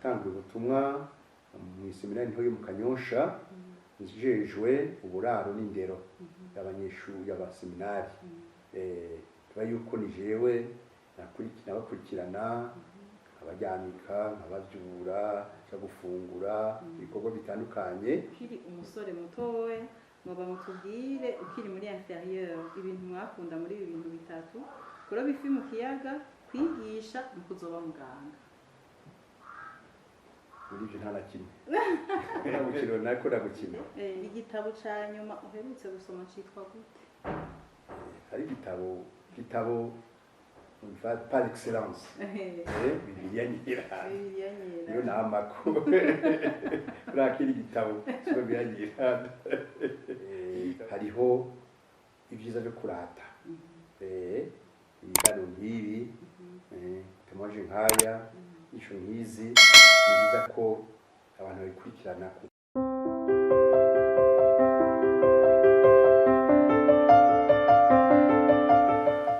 Natanguye ubutumwa mu iseminari nto yo mu Kanyosha, njejwe uburaro n'indero y'abanyeshuri y'abaseminari. Tuba yuko ni jewe nabakurikirana, nkabaryamika, nkabavyura, nja gufungura, ibikorwa bitandukanye. Ukiri umusore mutoya, ngoba mutubwire, ukiri muri inférieur, ibintu mwakunda muri ibi bintu bitatu: kuroba ifi mu kiyaga, kwigisha no kuzoba muganga. Muri ivyo nta na kimwe. Nakunda gukina, nakunda gukina. Igitabo ca nyuma uherutse gusoma citwa gute? Hari igitabo par excellence, Bibiliya Nyeranda. Bibiliya Nyeranda. Niyo namako urakira igitabo cyo Bibiliya Nyeranda. Hariho ibyiza byo kurata ibiganiro nk'ibi, témoignage nkaya, inyigisho nk'izi. Ni byiza ko abantu babikurikirana.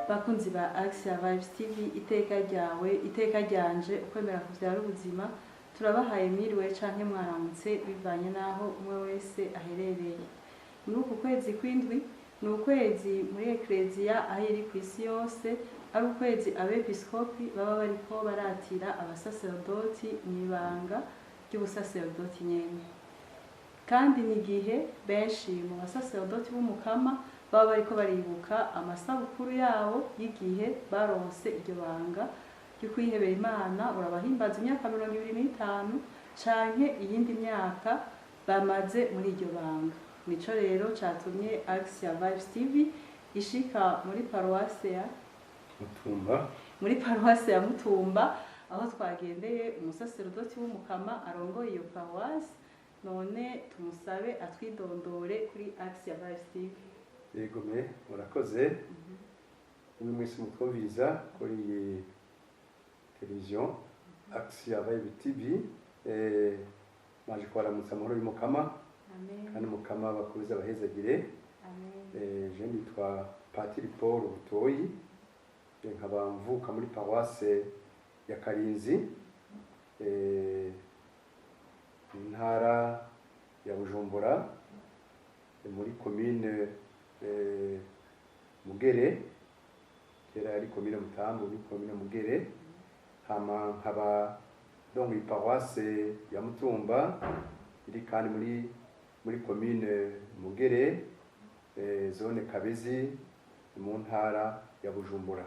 Bakunzi ba Axia Vibes TV, iteka ryawe, iteka ryanje, ukwemera kuvyara ubuzima, turabahaye mwiriwe canke mwaramutse, bivanye n'aho umwe wese aherereye. Muri uku kwezi kw'indwi ni ukwezi muri Ekleziya aho iri ku isi yose ari ukwezi abepiskopi baba bariko baratira abasaserdoti mw'ibanga ry'ubusaserdoti nyene. Kandi ni igihe benshi mu basaserdoti b'Umukama baba bariko baribuka amasabukuru yabo y'igihe baronse iryo banga ryo kwihebera Imana. Urabahimbaza imyaka 25 canke iyindi myaka bamaze muri iryo banga. Nico rero catumye Axia Vibes TV ishika muri paruwase ya Mutumba. Muri paruwase ya Mutumba, aho twagendeye umusaserdoti w'Umukama arongoye iyo paruwase. None tumusabe atwidondore kuri Axia Vibes TV. Yego me, murakoze. Uyu mwese mutwumviriza kuri iyi televiziyo Axia Vibe TV, maje kubaramutsa amahoro y'Umukama. Amen. Kandi Umukama bakomeze abahezagire. Amen. Je nitwa Patiri Paul Butoyi, nkaba mvuka muri paruwase ya Karinzi, mu ntara ya Bujumbura, muri komine Mugere. Kera yari komine Mutambu, ni komine Mugere. Hama nkaba ndongoye paruwase ya Mutumba, iri kandi muri komine Mugere, zone Kabezi, mu ntara ya Bujumbura.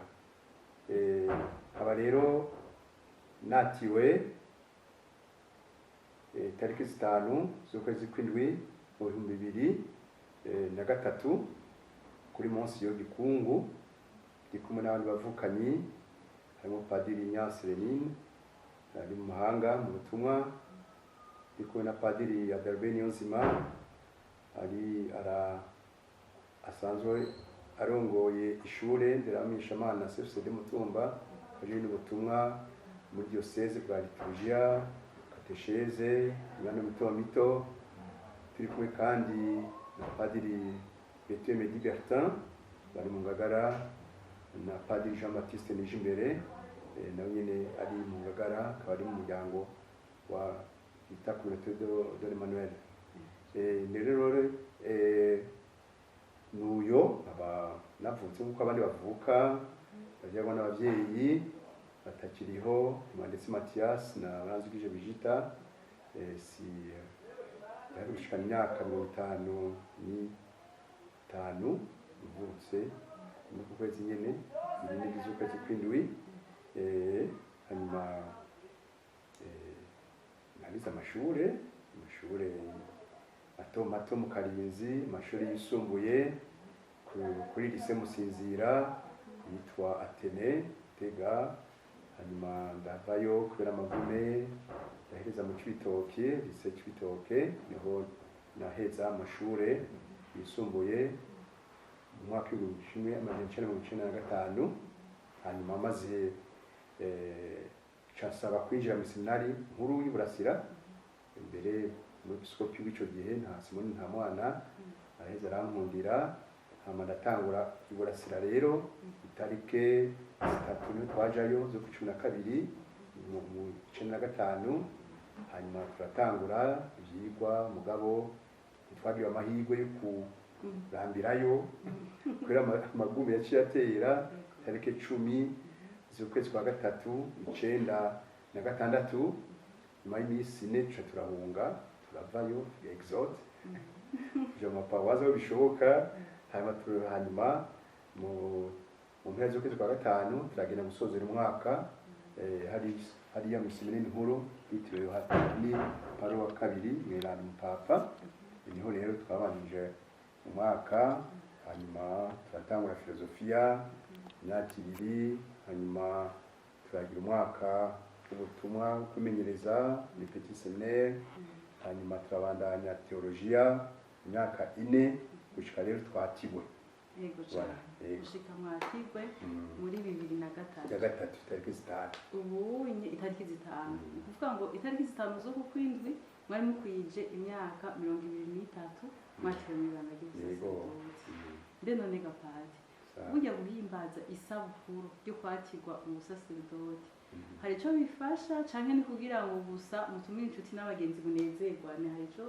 Nkaba rero natiwe tariki 5 z'ukwezi kw'indwi mu 2003 kuri munsi yo Gikungu, ndi kumwe n'abandi bavukanyi, harimo Padiri Ignace Lenine ari mu mahanga mu butumwa, ndi kumwe na Padiri Adalbert Niyonzima ari ara asanzwe arongoye ishure nderamishamana CFCD Mutumba, aje n'ubutumwa muri diocèse bwa liturgia, catéchèse, imana mito mito. Turi kumwe kandi na Padiri Bethuel Medi Bertin bari mu Ngagara, na Padiri Jean Baptiste Nijimbere, nawe nyene ari mu Ngagara, akaba ari mu muryango wa bita Communauté de l'Emmanuel. Rero nuyo aba navutse nk'uko abandi bavuka, bavyarwa n'abavyeyi batakiriho, ndetse Mathias na Baranzwije Brigitte. Si yari gushikana imyaka 55 mvutse muri uku kwezi nyene, irindi z'ukwezi kw'indwi. Hanyuma narize amashure mato mato mu Karinzi, amashuri yisumbuye kuri lycée Musinzira yitwa Atene Tega. Hanyuma ndavayo kubera amagume, ndahereza mu Cibitoke, lycée Cibitoke, niho naheza amashure yisumbuye mu mwaka w'1995. Hanyuma maze nsaba kwinjira mu seminari nkuru y'Iburasira. Imbere muri episkopi w'ico gihe nta Simoni nta mwana araheza arankundira, hama ndatangura Iburasira. Rero itarike 3 niho twajayo zo ku 12 mu 95. Hanyuma turatangura ivyigwa, mugabo ntitwagira amahirwe yo kurambirayo kubera amagume yaciye atera tariki 10 z'ukwezi kwa gatatu 96. Nyuma y'iminsi 4 tuca turahunga, turavayo, exode, tuja mu maparuwasi aho bishoboka. Hanyuma hanyuma mu mpera z'ukwezi kwa gatanu turagenda gusozera umwaka hari hariya mu seminari nkuru yitiriwe Yohani Paulo wa kabiri Mweranda Umupapa. Niho rero twabanjije umwaka. Hanyuma turatangura filozofiya imyaka 2, hanyuma turagira umwaka w'ubutumwa wo kwimenyereza muri petit séminaire, hanyuma turabandanya teologiya imyaka 4 gushika rero twatiwe. Yego Voilà, cyane. Yego. Gushika mwatigwe muri 2003. Ya gatatu, tariki 5. Ubu itariki 5, ni ukuvuga ngo itariki 5 z'uku kwindwi mwari mukwije imyaka 23 mwakiriwe mu ibanga ry'ubusaserdoti. Mbe none gapadi, burya guhimbaza isabukuru ryo kwakirwa mu busaserdoti hari ico bifasha, canke ni kugira ngo gusa mutumire inshuti n'abagenzi munezerwane? Hari ico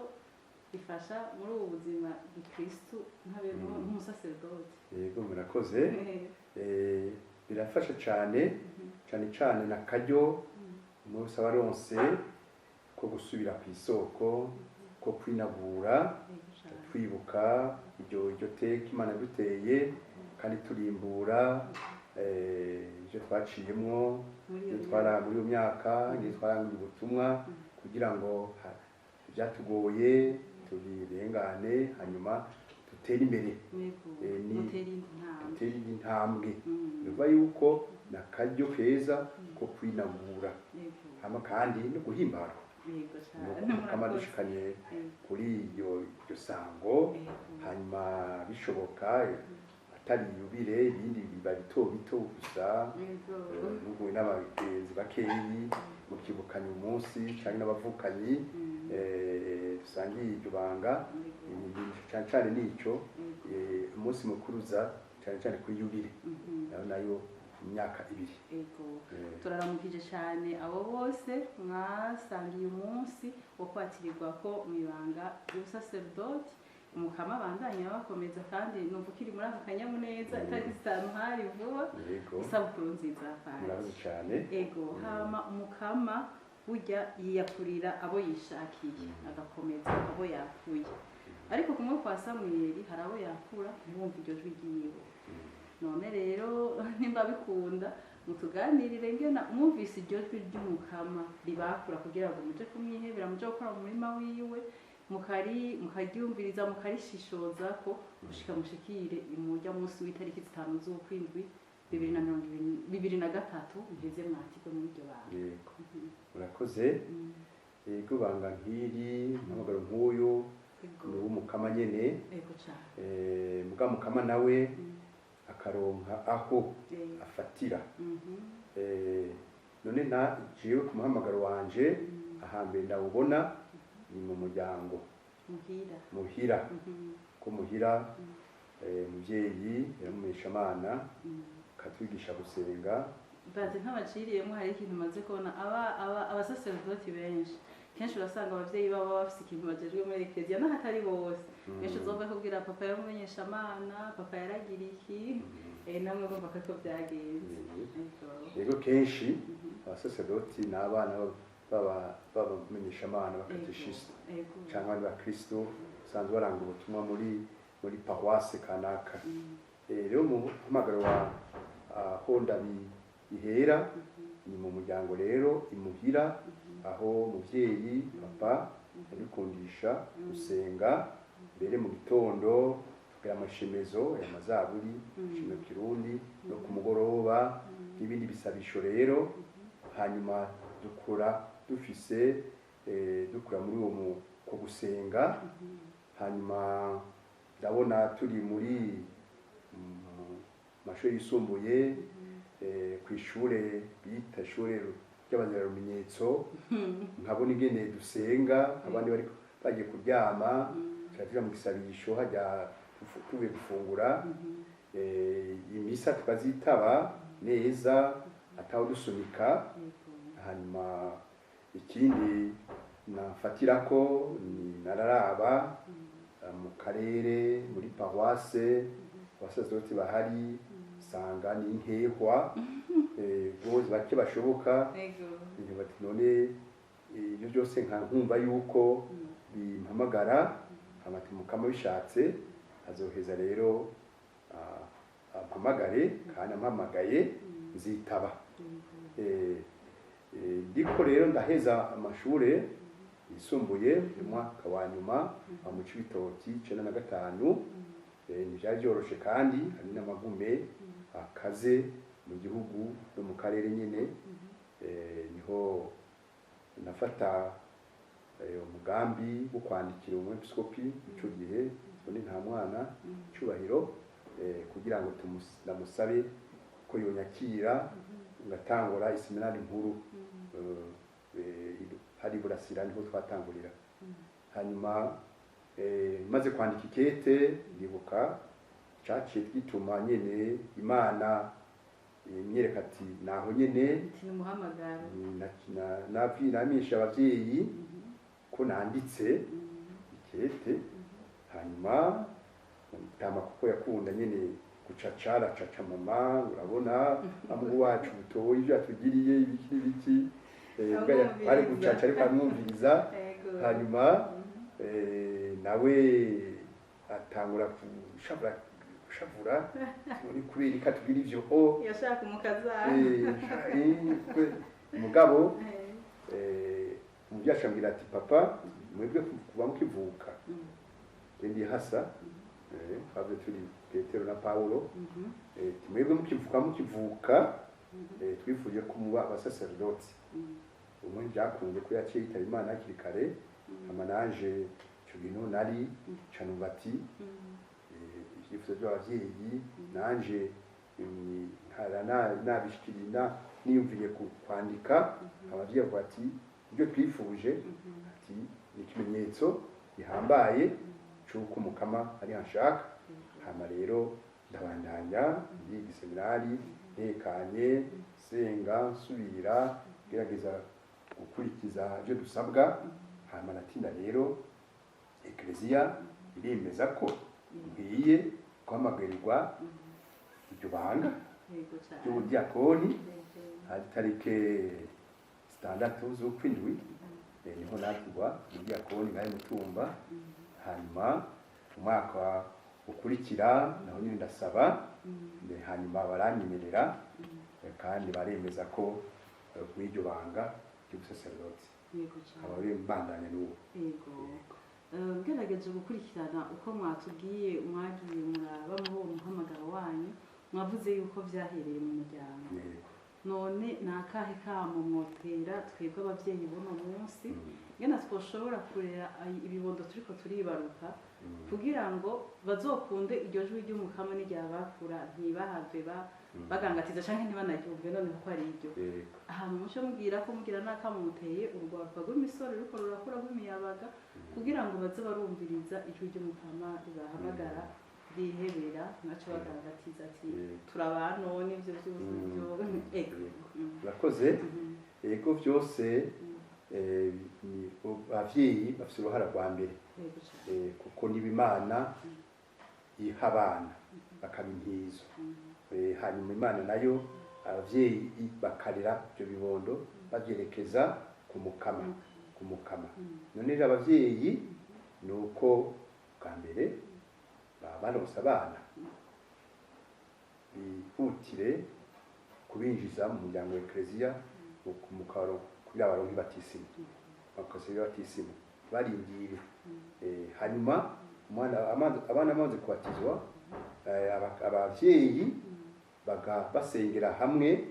bifasha muri ubu buzima gikristu nk'umusaserdoti? Yego, murakoze. Birafasha cyane cyane cyane, na karyo umunsi abaronse ko gusubira ku isoko, ko kwinagura, twibuka iryo teka Imana duteye, kandi turimbura ibyo twaciyemwo, muri ibyo iyo twara muri iyo myaka, ibyo twarangiye ubutumwa, kugira ngo ibyatugoye tubirengane, hanyuma dutere imbere. Mutere indi ntambwe. Dutere indi ntambwe. Bivuga yuko ni akaryo keza ko kwinagura, hama kandi no guhimbarwa. Yego cyane. Kama Murakoze. dushikanye kuri iryo sango, hanyuma bishoboka atari yubile, ibindi biba bito bito gusa, muhuye n'abagenzi bakeyi mukibukanya umunsi, canke n'abavukanyi dusangiye iryo banga. Cane cane nico, umunsi mukuru uza cane cane kuri yubile, nayo imyaka 2. Turaramukije cyane abo bose mwasangiye umunsi wo kwatirirwa ko mu ibanga ry'ubusaserdoti. Umukama abandanya bakomeza, kandi numva ukiri muri aka kanyamuneza. Itariki 5 hari vuba. Isabukuru nziza, Padiri. Murakoze cyane. Ego. Hama umukama burya yiyakurira abo yishakiye, agakomeza abo yakuye. Ariko kumwe kwa Samweli, hari abo yakura ntibumve iryo jwi ryiwe. None rero nimba bikunda, mutuganirire ngena mwumvise iryo jwi ry'umukama ribakura kugira ngo muje kumwihebera, muje gukora mu murima wiwe, mukaryumviriza, mukarishishoza ko gushika mushikire imurya munsi w'itariki 5 z'ukwindwi 2020, 2003, muheze mwatirwe muri iryo banga. Yego, murakoze. Yego, banga nk'iri, umuhamagaro nk'uyu ni uw'umukama nyene. Ego cane. Muga mukama nawe akaronka aho afatira. None na jewe ku muhamagaro wanje, ahambere ndawubona ni mu muryango. Muhira. Muhira. Ko muhira umuvyeyi yaramumenyeshamana, akatwigisha gusenga. Bazi nk'abaciriyemo, hari ikintu maze kubona: aba abasaserdoti benshi, kenshi urasanga abavyeyi babo bafise ikintu bajejwe muri eklezia, n'ahatari bose. Benshi uzova kubwira papa yaramumenyeshamana, papa yaragira iki. Namwe mumva ko ariko byagenze. Ego. Yego, kenshi abasaserdoti ni abana b'abamenyeshamana, b'abakateshisite cyangwa abandi bakristo basanzwe baranga ubutumwa muri paruwase kanaka. Rero mu muhamagaro wa aho ihera ni mu muryango rero, imuhira, aho umuvyeyi papa yadukundisha gusenga mbere mu gitondo, tugira amashemezo ya mazaburi, shime kirundi, no ku mugoroba n'ibindi bisabisho. Rero hanyuma dukura dufise dukura muri uwo ko gusenga. Hanyuma ndabona turi muri mu mashuri yisumbuye, ku ishure bita ishure ry'abazirarumenyetso, nkabona ingene dusenga abandi bari bagiye kuryama, tuja mu gisabisho hajya tuvuye gufungura, imisa tukazitaba neza ataho dusunika. Hanyuma ikindi Nafatirako ni nararaba mu karere, muri paroisse, abasaseredoti bahari sanga ni inkehwa, bose bake bashoboka. Bati none ibyo byose nka nkumva yuko bimpamagara, amati Mukama bishatse azoheza rero ampamagare, kandi ampamagaye nzitaba. Ndiko rero ndaheza amashure yisumbuye mu mwaka wa nyuma wa mu Cibitoki 95. Ntivyari vyoroshe, kandi hari n'amagume akaze mu gihugu no mu karere nyene. Niho nafata umugambi wo kwandikira umwepiskopi ico gihe none nta mwana cyubahiro, kugira ngo ndamusabe ko yonyakira ngatangura iseminari nkuru hari Burasira, niho twatangurira. Hanyuma maze kwandika ikete, ndibuka caciye gituma nyene Imana imyereka ati naho nyene Ati ni umuhamagaro. Namisha abavyeyi ko nanditse ikete. Hanyuma mutama, kuko yakunda nyene gucacara caca, mama urabona amuhu wacu butoyi ibyo yatugiriye ibiki n'ibiki. Amwumviriza. Ari gucaca ariko amwumviriza. Hanyuma nawe atangura gushavura gushavura, muri kubera ko atubwira ivyo o Yashaka umukazana. Mugabo umuvyeyi acambwira ati papa, mwebwe kuva mukivuka ndi hasa, twavuze turi Petero na Paulo, mwebwe mukivuka twifuje ko muba abasaserdoti. Umwe byakunze ko yaciye yitaba Imana hakiri kare, hama nanje ico gihe niho nari canumva ati ibyifuzo by'abavyeyi nanje nkara nabishikirira, niyumviye kwandika. Abavyeyi bavuga ati ibyo twifuje, ati ni ikimenyetso gihambaye c'uko Umukama ari hanshaka. Hama rero ndabandanya ndiga iseminari ntekanye, senga, nsubira gerageza gukurikiza ibyo dusabwa. Hama natinda rero Ekleziya iremeza ko nkwiye guhamagarirwa iryo banga Yego cyane. ry'ubudiyakoni. Hari tarike 6 z'ukwindwi, niho nakirwa ubudiyakoni ngahe Mutumba. Hanyuma umwaka ukurikira naho nyine ndasaba, hanyuma baranyemerera, kandi baremeza ko kw'iryo banga ry'ubusaserdoti Yego cyane. aba ari mbandanya n'ubu. Yego. Ngerageje gukurikirana uko mwatubwiye mwagiye muraba muri uwo muhamagaro wanyu, mwavuze yuko byahereye mu muryango. Yego. None ni akahe kamo mwotera twebwe ababyeyi b'uno munsi, ngena twoshobora kurera ibibondo turiko turibaruka, kugira ngo bazokunde iryo jwi ry'Umukama n'igihe bakura, ntibahave bagangatiza canke ntibanaryumve noneho ko ari iryo? Yego. Ahantu muco mubwira ko mugira n'akamo muteye urwaruka rw'imisoro ruriko rurakura rw'imiyabaga, kugira ngo baze barumviriza ijwi ry'Umukama ribahamagara, bihebera ntaco bagangatiza ati turabanone ivyo vyose byo ego. Yego. Urakoze. Yego, byose ni abavyeyi bafise uruhara rwa mbere. Yego cane. Kuko niba Imana iha abana bakaba intizo, hanyuma Imana nayo abavyeyi bakarera ibyo bibondo babyerekeza ku Mukama, ku Mukama. None rero abavyeyi ni uko bwa mbere baba baronse abana, bihutire kubinjiza mu muryango wa Ekleziya mu karo, kugira baronke batisimu, bakose batisimu barindire. Hanyuma umwana abana bamaze kubatizwa, abavyeyi basengera hamwe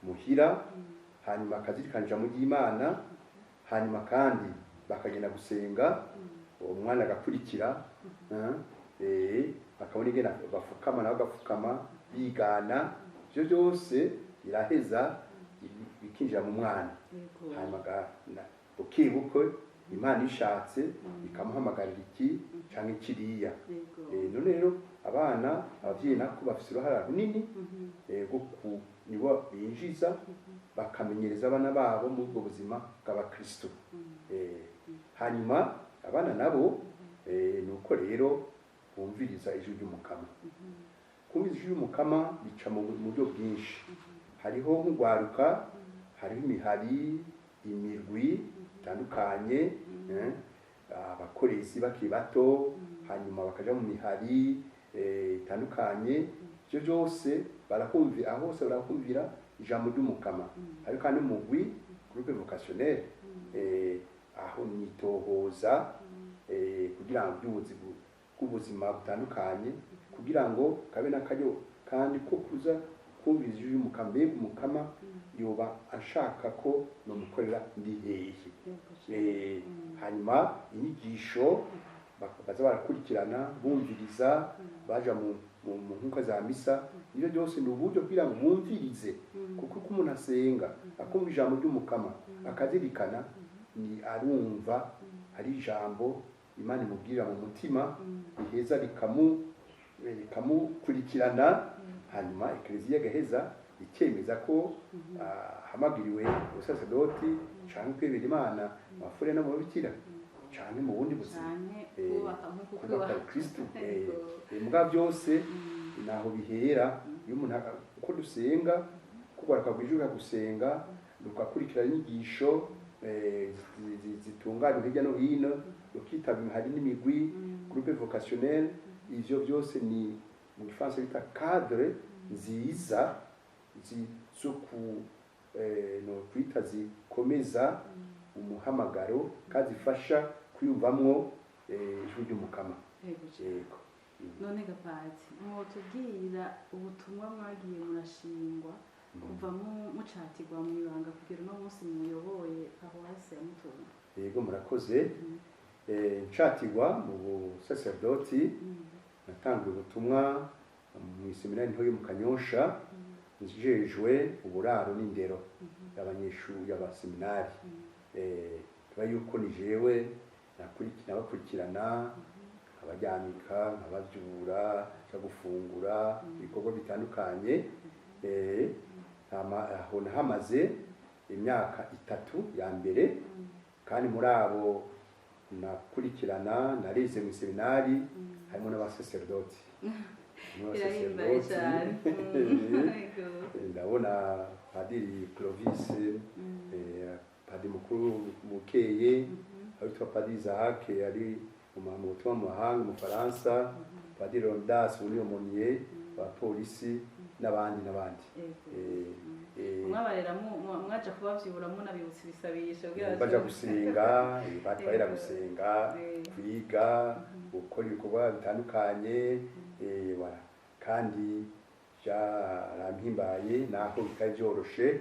muhira, hanyuma akazirikana ijambo ry'Imana, hanyuma kandi bakagenda gusenga, uwo mwana agakurikira, bakabona ingene bafukama, nawe agafukama bigana. Ivyo byose biraheza bikinjira mu mwana. Yego. Hanyuma buke buke Imana ishatse ikamuhamagarira iki canke kiriya. Yego. None rero abana, abavyeyi nako bafise uruhara runini rwo nibo binjiza bakamenyereza abana babo muri ubwo buzima bw'abakristo. Hanyuma abana nabo ni uko rero bumviriza ijwi ry'Umukama. Kumviriza ijwi ry'Umukama bica mu buryo bwinshi. Hariho nk'ugwaruka, hariho imihari, imirwi itandukanye, abakorezi bakiri bato, hanyuma bakaja mu mihari itandukanye. Ivyo byose barakumvira, aho hose barakumvira ijambo ry'Umukama. Hariho kandi umugwi, groupe vocationnel, aho nitohoza kugira ngo bw'ubuzima butandukanye, kugira ngo kabe n'akaryo kandi ko kuza kumviriza ijwi ry'Umukama. Mbega Umukama yoba ashaka ko nomukorera ndi hehe? Yego cane. Hanyuma inyigisho baza barakurikirana, bumviriza, baja mu nkuka za misa. Ibyo byose ni uburyo kugira ngo bumvirize, kuko uko umuntu asenga akumva ijambo ry'Umukama akazirikana, ni arumva hari ijambo Imana imubwirira mu mutima, riheza rikamukurikirana. Hanyuma Ekleziya igaheza ikemeza ko ahamagariwe ubusaserdoti canke kwibera Imana mu bafure no mu babikira canke mu bundi buzima. Canke kubaka nk'uko kubaka Kristo. Yego. Muga byose naho bihera. Iyo umuntu uko dusenga, kugaruka bwijuka gusenga, rugakurikira inyigisho zitunganywa hirya no hino, rukitaba hari n'imigwi, groupe vocationnel, ivyo byose ni mu gifaransa bita cadre nziza zo ku no kwita zikomeza umuhamagaro kandi zifasha kwiyumvamwo ijwi ry'Umukama. Yego cane. Yego. None gapatsi, mwotubwira ubutumwa mwagiye murashingwa kuva mucatirwa mu ibanga kugera uno munsi muyoboye paruwasi ya Mutumba? Yego, murakoze. Ncatirwa mu busaserdoti, natangiye ubutumwa mu iseminari nto yo mu Kanyosha, njejwe uburaro n'indero y'abanyeshuri y'abaseminari. Tuba yuko ni jewe nabakurikirana, nkabaryamika, nkabavyura, nja gufungura, ibikorwa bitandukanye. Aho nahamaze imyaka 3 ya mbere, kandi muri abo nakurikirana narize mu seminari harimo n'abasaserdoti. Harimo Birahimbaye n'abasaserdoti. cane. Ndabona Padiri Clovis, Padiri mukuru Mukeye, witwa Padiri Isaac ari mu butumwa mu mahanga mu Faransa, Padiri Rondas Uniomonier, abapolisi n'abandi n'abandi. Mwabarera mwaja kubavyura munabibutsa ibisabisho kugira baja gusenga, batwarira gusenga, kwiga, gukora ibikorwa bitandukanye, voilà. Kandi byarampimbaye naho bitari byoroshe,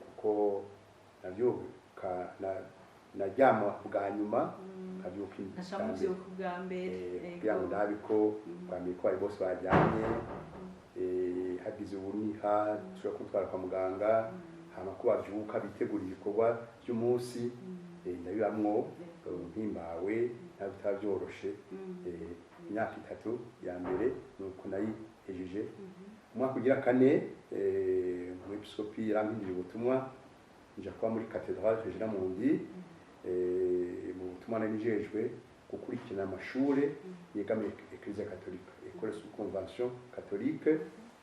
kuko navyuka naryama bwa nyuma nkavyuka nkaca bwa mbere. Muvyuka ubwa mbere. Kugira ngo ndabe ko bwa mbere ko bari bose baryamye, hagize ubuniha dushobora kumutwara kwa muganga, hama ko bavyuka bitegura ibikorwa by'umunsi. Ndabibamwo mpimbawe naho bitaba byoroshe. Imyaka 3 ya mbere nuko nayihejeje. Umwaka ugira 4, umwepiskopi yarampinduriye ubutumwa, nja kuba muri Cathédrale Regina Mundi, mu butumwa nari njejwe gukurikirana amashure yegamiye Eklezia Katolika, École sous convention catholique.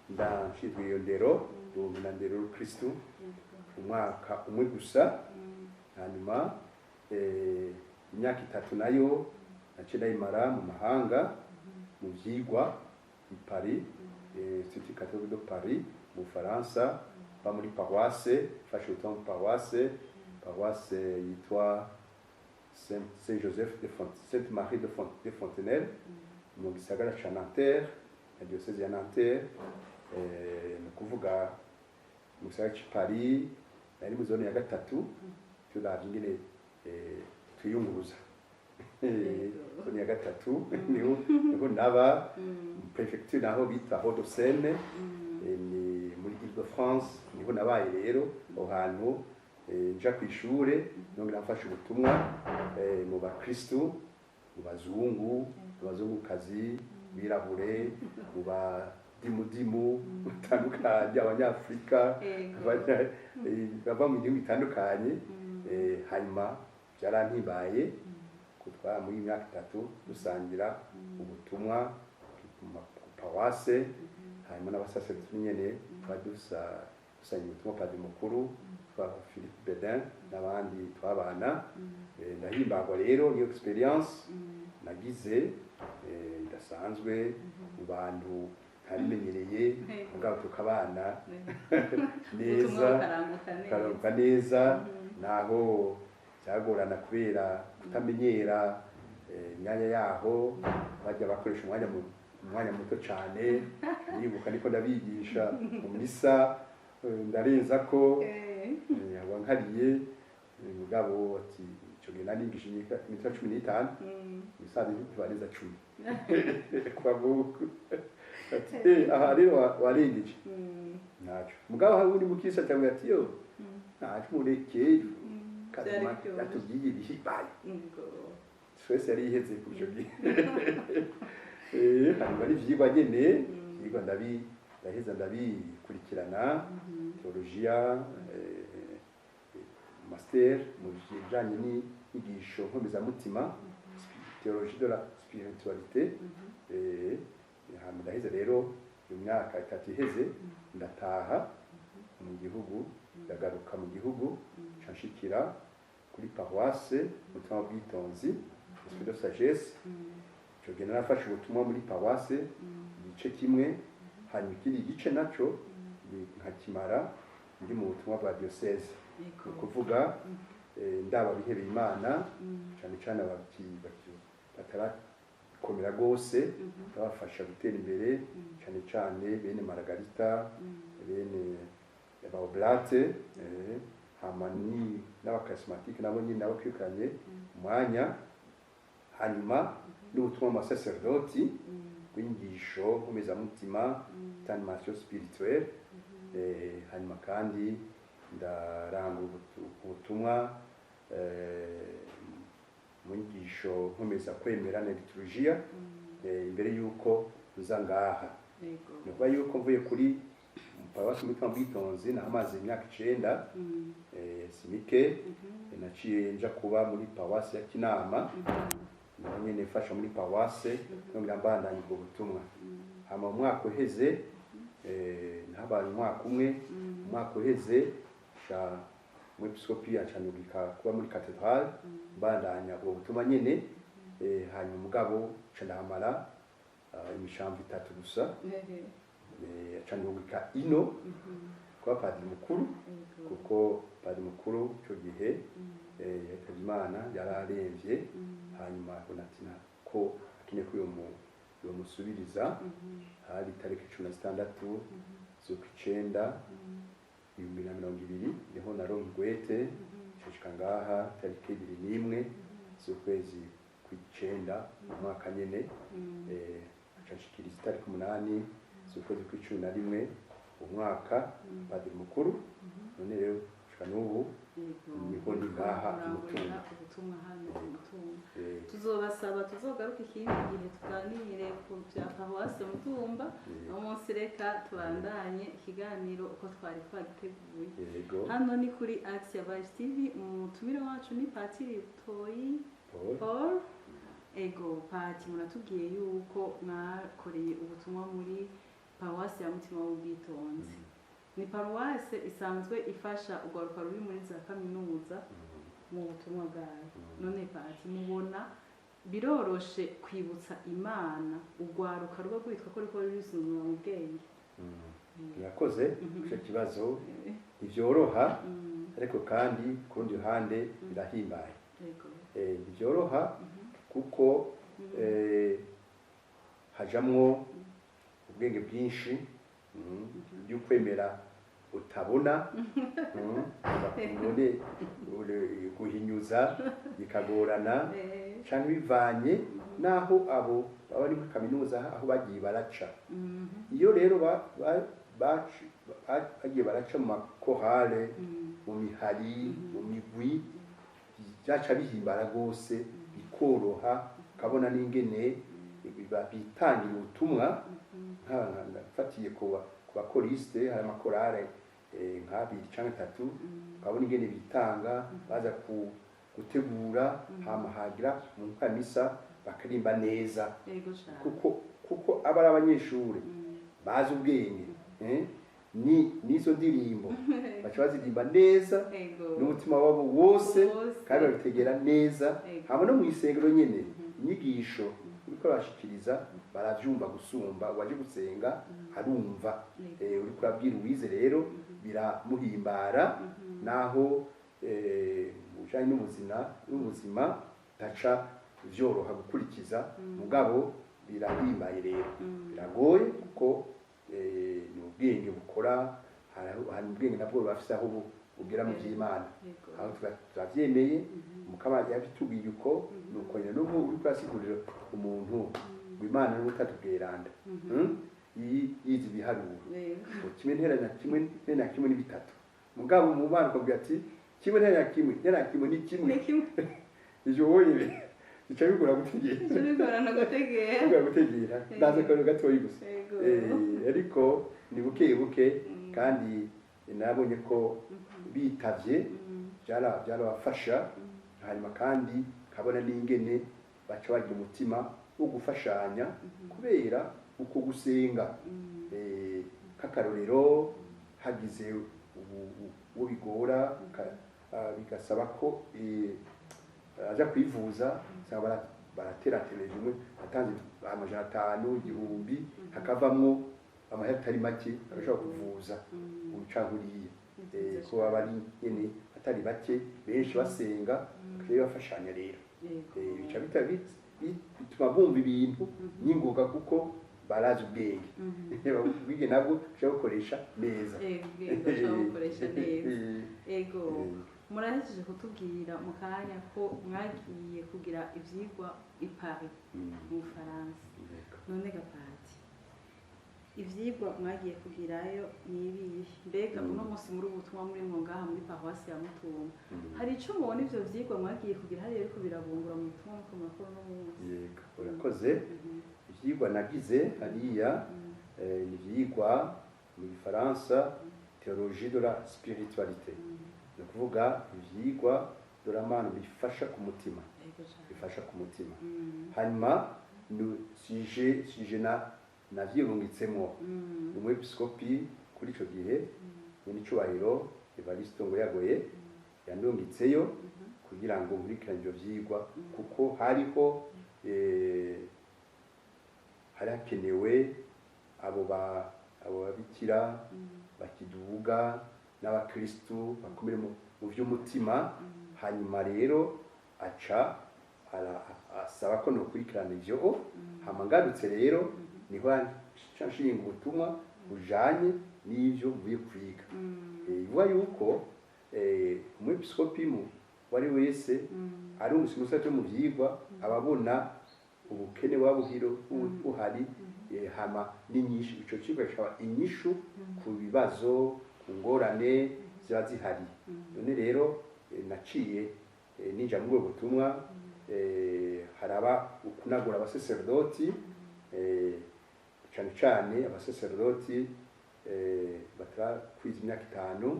Ndashinzwe iyo ndero, ndumva na ndero y'Ukristu umwaka umwe gusa. Hanyuma imyaka 3 nayo naciye ndayimara mu mahanga mu vyigwa i Paris, Institut Catholique de Paris mu Bufaransa, ba muri paroisse, mfashe ubutumwa muri paroisse yitwa Saint Joseph de Sainte Marie de Fontenelle mu gisagara ca Nanterre, na diocèse ya Nanterre. Ni ukuvuga mu gisagara c'i Paris nari mu zone ya 3, turavye ingene twiyunguruza. Zone ya 3 niho naba, préfecture naho bita Hauts-de-Seine, ni muri Île-de-France niho nabaye. Rero aho hantu Nja ku ishure, nongera mfasha ubutumwa mu bakristu, mu bazungu, mu bazungukazi, birabure, mu badimudimu batandukanye, abanyafurika, bava mu gihugu bitandukanye. Hanyuma byarampimbaye kutwara muri iyi myaka 3 dusangira ubutumwa ku paruwase, hanyuma n'abasaseredoti nyene twari dusangira ubutumwa, padiri mukuru twa Philippe Bedin n'abandi twabana. Ndahimbagwa rero niyo expérience nagize idasanzwe mu bantu ntarimenyereye, mugabo tukabana neza. Ubutumwa bukaranguka neza. Bukaranguka neza, naho byagorana kubera kutamenyera imyanya yaho bajya bakoresha umwanya muto cyane. Nibuka niko ndabigisha mu misa, ndarenza ko wankariye, mugabo ati icyo gihe nanigisha iminota 15, ibisanzwe ntibarenza 10 kwa Mungu. Ati aha rero warengeje ntacyo, mugabo hari undi mukisa cyangwa ati yo ntacyo, mureke. Byari Kazima byoroshye. yatubwiye ibihimbaye. Yego. Twese yari iheze ku icyo gihe. Hanyuma n'ivyigwa nyene, ivyigwa ndaheza ndabikurikirana, teologiya, master mu bijanye n'inyigisho nkomezamutima, théologie de la spiritualité. Hanyuma ndaheza rero iyo myaka 3 iheze, ndataha mu gihugu, ndagaruka mu gihugu, nca nshikira kuri paroisse Mutima Bwitonzi, Esprit de Sagesse. Ico gihe narafashe ubutumwa muri paroisse igice kimwe, hanyuma ikindi gice naco nkakimara ndi mu butumwa bwa diocèse, ni ukuvuga ndaba bihebeye Imana, cyane cyane batarakomera rwose, ndabafasha gutera imbere, cyane cyane bene Margarita, bene ba Oblate, hama ni n'abakarismatike nabo nyine nabo kwirukanye umwanya, hanyuma n'ubutumwa mu basaserdoti bw'inyigisho nkomezamutima, animation spirituelle. Hanyuma kandi ndaranga ubutumwa mu nyigisho nkomeza kwemera na liturujia, imbere y'uko nza ngaha. Yego. Ni ukuvuga yuko mvuye kuri paruwasi Mutima Bwitonzi nahamaze imyaka 9, si mike. Naciye nja kuba muri paruwasi ya Kinama, naho nyene mfasha muri paruwase, nongera mbandanya ubwo butumwa. Hama mu mwaka uheze, nahabaye umwaka umwe, umwaka uheze sha umwepiskopi ancanugika kuba muri katedrale, mbandanya ubwo butumwa nyene. Hanyuma mugabo nca ndahamara imishambo 3 gusa, acanugika ino kuba padiri mukuru, Yego. kuko padiri mukuru ico gihe yitavye Imana, yari aremvye. Hanyuma abona ati ko akeneye ko yomusubiriza. Hari itariki 16 z'ukwicenda 2020 niho naronka igwete, nshika ngaha tariki 21 z'ukwezi kw'icenda mu mwaka nyene. Nca nshikiriza itariki 8 z'ukwezi kw'icumi na rimwe umwaka padiri mukuru. None rero gushika n'ubu Yego. niho ndi ngaha Murangurira Mutumba. ubutumwa hano Yego. Mutumba. Tuzobasaba tuzogaruka ikindi gihe tuganire ku bya paruwasi Mutumba. Uno munsi reka tubandanye ikiganiro uko twari twagiteguye. Yego. Hano ni kuri Axia Vibes TV, umutumire wacu ni Patiri Butoyi Paul. Paul. Ego Pati, muratubwiye yuko mwakoreye ubutumwa muri paruwasi ya Mutima w'Ubwitonzi. Ni paruwase isanzwe ifasha urwaruka ruri muri za kaminuza mu butumwa bwayo. None Pati, mubona biroroshe kwibutsa Imana urwaruka ruba rwitwa ko ruriko rurisuzuma mu bwenge? Murakoze ico kibazo. Ntivyoroha, ariko kandi ku rundi ruhande birahimbaye. Yego. Ntivyoroha kuko hajamwo ubwenge bwinshi, by'ukwemera utabona, ubone guhinyuza bikagorana, canke bivanye naho abo baba bari muri kaminuza aho bagiye baraca. Iyo rero bagiye baraca mu makorale. mu mihari, mu migwi, byaca bihimbara rwose, bikoroha, ukabona n'ingene bitangira ubutumwa. Mfatiye ku bakoriste, hari amakorale nk'abiri cyangwa atatu, ukabona ingene bitanga baza gutegura, hama hagira mu nkamisa bakarimba neza, kuko aba ari abanyeshuri bazi ubwenge, ni nizo ndirimbo baca bazirimba neza n'umutima wabo wose, kandi babitegera neza. Hama no mu isengero nyene inyigisho uriko urabashikiriza baravyumva gusumba waje gusenga arumva. Uriko urabwira uwize rero biramuhimbara, naho mu bijanye n'ubuzima taca vyoroha gukurikiza, mugabo birahimbaye rero. Biragoye kuko ni ubwenge bukora, hari ubwenge nabwo bafise aho bugera mu vy'Imana, aho turavyemeye. Mukama yabitubwiye uko, nuko nyene n'ubu uriko urasigurira umuntu ngo Imana n'ubutatubweranda yize ibiharuro ngo kimwe nteranya kimwe nteranya kimwe ni bitatu, mugabo mu bana ukabwira ati kimwe nteranya kimwe nteranya kimwe ni kimwe, ivyo wowe bica bigora gutegera. Bigorana gutegera. Bigora gutegera, ndaza akantu gatoyi gusa, ariko ni buke buke, kandi nabonye ko bitavye byarabafasha. Hanyuma kandi kabona n'ingene baca bagira umutima wo gufashanya kubera uko gusenga. K'akarorero, hagize uwo bigora bigasaba ko aja kwivuza, usanga barateratereje, umwe atanze 500, 1000, hakavamwo amahera atari make, agashobora kuvuza uyu canke uriya. Ko baba ari nyene atari bake, benshi basenga, bakaba bafashanya rero. Bica bituma bumva ibintu n'ingoga kuko barazi ubwenge. Ubwenge nabwo bashobora gukoresha neza. Ubwenge bashobora gukoresha neza. Ego, murahejeje kutubwira mu kanya ko mwagiye kugira ivyigwa i Paris, mu Bufaransa. None gapati, ivyigwa mwagiye kugirayo ni ibihe? Mbega uno munsi muri ubu butumwa murimwo ngaha muri paruwasi ya Mutumba, hari ico mubona ivyo vyigwa mwagiye kugira hariya biriko birabungura mu butumwa muriko murakora uno munsi? Yego, urakoze. Ivyigwa nagize hariya ni ivyigwa mu Gifaransa, théologie de la spiritualité, ni ukuvuga ivyigwa doramana bifasha ku mutima, bifasha ku mutima. Hanyuma sije na navyirungitsemwo, ni umwepiskopi kuri ico gihe, nyenicubahiro Evaristo Ngoyagoye, yandungitseyo kugira ngo nkurikirane ivyo vyigwa, kuko hariho hari hakenewe abo babikira bakiduga n'abakristu bakomere mu vy'umutima. Hanyuma rero aca asaba ko nokurikirana ivyo. Hama ngarutse rero niho nca nshinga ubutumwa bujanye n'ivyo mvuye kwiga. Bivuga yuko umwepiskopi mu wari wese ari umusimusate mu vyigwa ababona ubukene buba buhari, hama n'inyishu, ico cigwa kikaba inyishu ku bibazo, ku ngorane ziba zihari. None rero naciye ninja muri ubwo butumwa, haraba ukunagura abaseserdoti, cane cane abaseserdoti batarakwiza imyaka 5.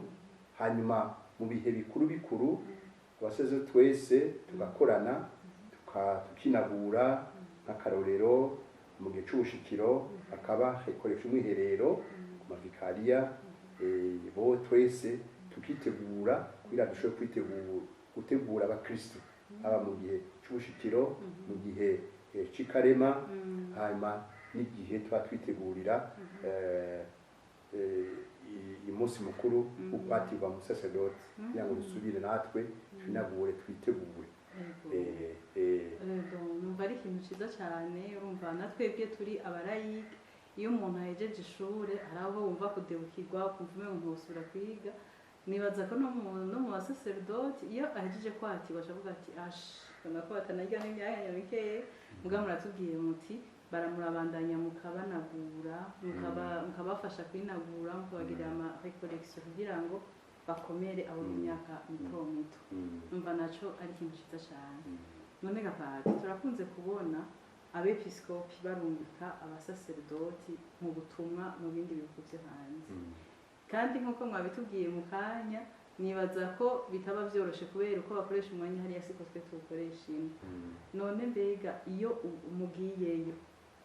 Hanyuma mu bihe bikuru bikuru abaseserdoti twese tugakorana, tukinagura. Nk'akarorero, mu gihe c'ubushikiro hakaba hakoresha umwiherero ku mavikariya, bo twese tukitegura kugira dushobore gutegura abakristo, haba mu gihe c'ubushikiro, mu gihe c'ikarema, hanyuma n'igihe tuba twitegurira umunsi mukuru wo kwatirwa mu saserdoti, kugira ngo dusubire natwe twinagure, twitegure. Numva ari ikintu ciza cyane. Urumva na twebwe turi abarayike, iyo umuntu ahejeje ishure hari aho wumva kudebukirwa, ukumva umengo ntosubira kwiga. Nibaza ko no mu basaserdoti iyo ahejeje kwatirwa aca avuga ati ash, mbona ko batanarya n'imyanya mikeya. Mugabo muratubwiye muti baramurabandanya mukabanagura, mukabafasha kwinagura, mukabagirira ama recollection kugira ngo Bakomere abo mu myaka mito mito. Numva naco ari ikintu ciza cane. None gapati, turakunze kubona abepiskopi barungika abasaserdoti mu butumwa mu bindi bihugu vyo hanze, kandi nk'uko mwabitubwiye mu kanya, nibaza ko bitaba vyoroshe kubera uko bakoresha umwanya hariya siko twe tuwukoresha ino. None mbega iyo mugiyeyo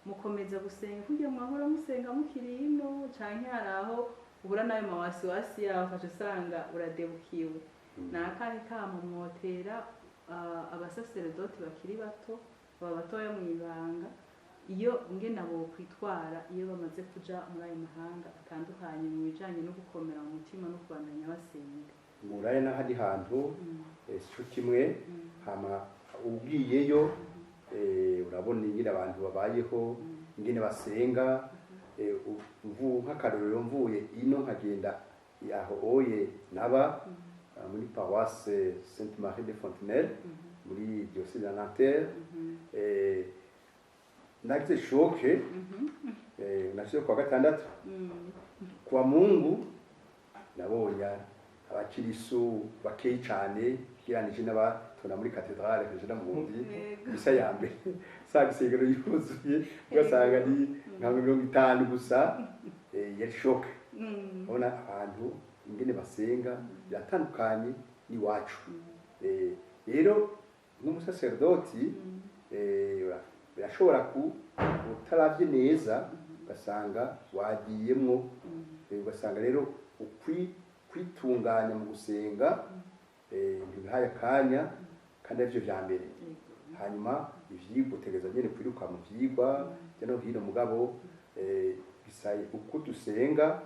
mukomeza gusenga kugira mwahora musenga mukiri ino, canke hari aho uhura n'ayo mawasiwasi yawe ukaca usanga uradebukiwe? Ni akahe kamo mwotera abasaseredoti bakiri bato, baba batoya mu ibanga, iyo ngena bokwitwara iyo bamaze kuja muri ayo mahanga atandukanye mu bijanye no gukomera mu mutima no kubandanya basenga? Muraye n'ahandi hantu sico kimwe. Hama ugiyeyo urabona ingene abantu babayeho, ingene basenga. Nk'akarorero, mvuye ino nkagenda aho oye naba muri paroisse Sainte Marie de Fontenelle, muri diocèse ya Nanterre, nagize choc. Nashyize kuwa gatandatu, kuwa Mungu nabonye abakirisu bakeyi cane ugereranije n'abatonda muri cathédrale Regina Mundi. Misa ya mbere usanga isengero yuzuye, ugasanga ni nka 50 gusa. Yari choc. Urabona abantu ingene basenga biratandukanye n'iwacu. Rero nk'umusaserdoti birashobora ku utaravye neza ugasanga wagiyemwo. Ugasanga rero kwitunganya mu gusenga ntibihaye akanya kandi arivyo vya mbere. Hanyuma ivyigwa, utegereza nyene kwiruka mu vyigwa hirya no hino, mugabo bisaye uko dusenga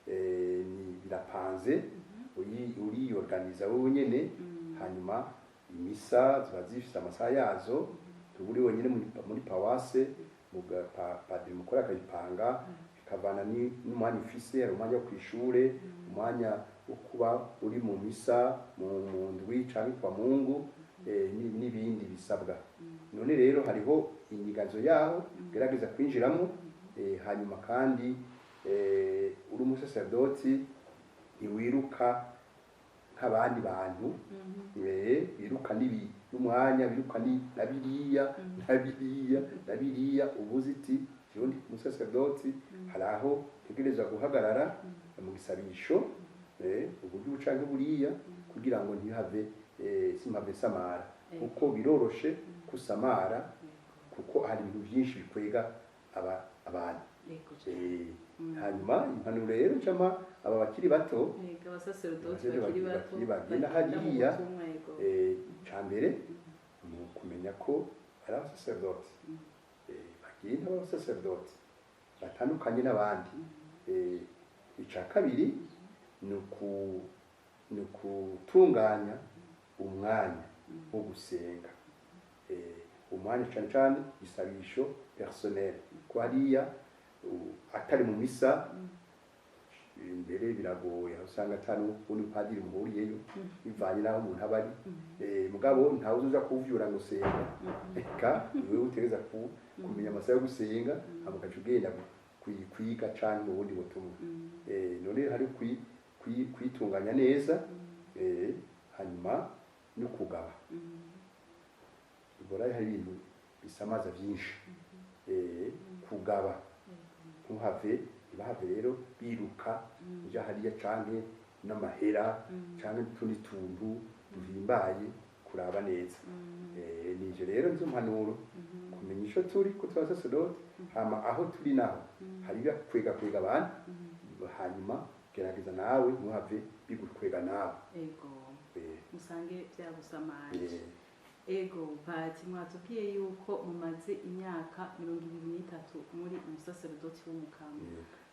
ni birapanze, uriyorganiza wowe nyene. Hanyuma imisa ziba zifise amasaha yazo, tuba uri wenyine muri paroisse, padiri mukuru akabipanga bikavana n'umwanya ufise. Hari umwanya wo kw'ishure, umwanya wo kuba uri mu misa mu ndwi canke kwa Mungu, n'ibindi bisabwa. None rero hariho inyiganzo yaho gerageza kwinjiramo. Hanyuma kandi uri umusaserdoti ntiwiruka nk'abandi bantu biruka n'ibi n'umwanya, biruka ni na biriya na biriya na biriya. Ubuze iti jewe ndi umusaserdoti, hari aho ntegerezwa guhagarara mu gisabisho, uburyo canke buriya, kugira ngo ntihave simpave samara, kuko biroroshe kusamara, kuko hari ibintu byinshi bikwega abantu. Hanyuma impanuro rero ncama aba bakiri bato, abasaserodoti abasore bakiri bato bagenda bagenda mu hariya, butumwa, yego. Ca mbere ni ukumenya ko ari abasaserdoti, bagenda b'abasaserdoti batandukanye n'abandi. Ica kabiri ni ukutunganya umwanya wo gusenga, umwanya cane cane isabisho personnel, ko hariya atari mu misa imbere biragoye, aho usanga atari uwundi padiri muhuriyeyo bivanye n'aho umuntu aba ari. Mugabo ntawe uzoja kuvyura ngo senga, eka niwewe utegereza kumenya amasaha yo gusenga, hama ugaca ugenda kwiga canke mu bundi butumwa. None hari kwitunganya neza, hanyuma no kugaba. Ubwo hari ibintu bisamaza vyinshi. Kugaba, ntuhave, ntibahave rero biruka uja hariya canke n'amahera canke n'utundi tuntu duhimbaye, kuraba neza. Nije rero nizo mpanuro: kumenya ico turi, ko turi abasaserodoti, hama aho turi naho hari kwega kwega abantu, hanyuma gerageza nawe ntuhave bigukwega nawe. Musange byagusamaje. Ego pati, mwatubwiye yuko mumaze imyaka 23 muri umusaserodoti w'umukama.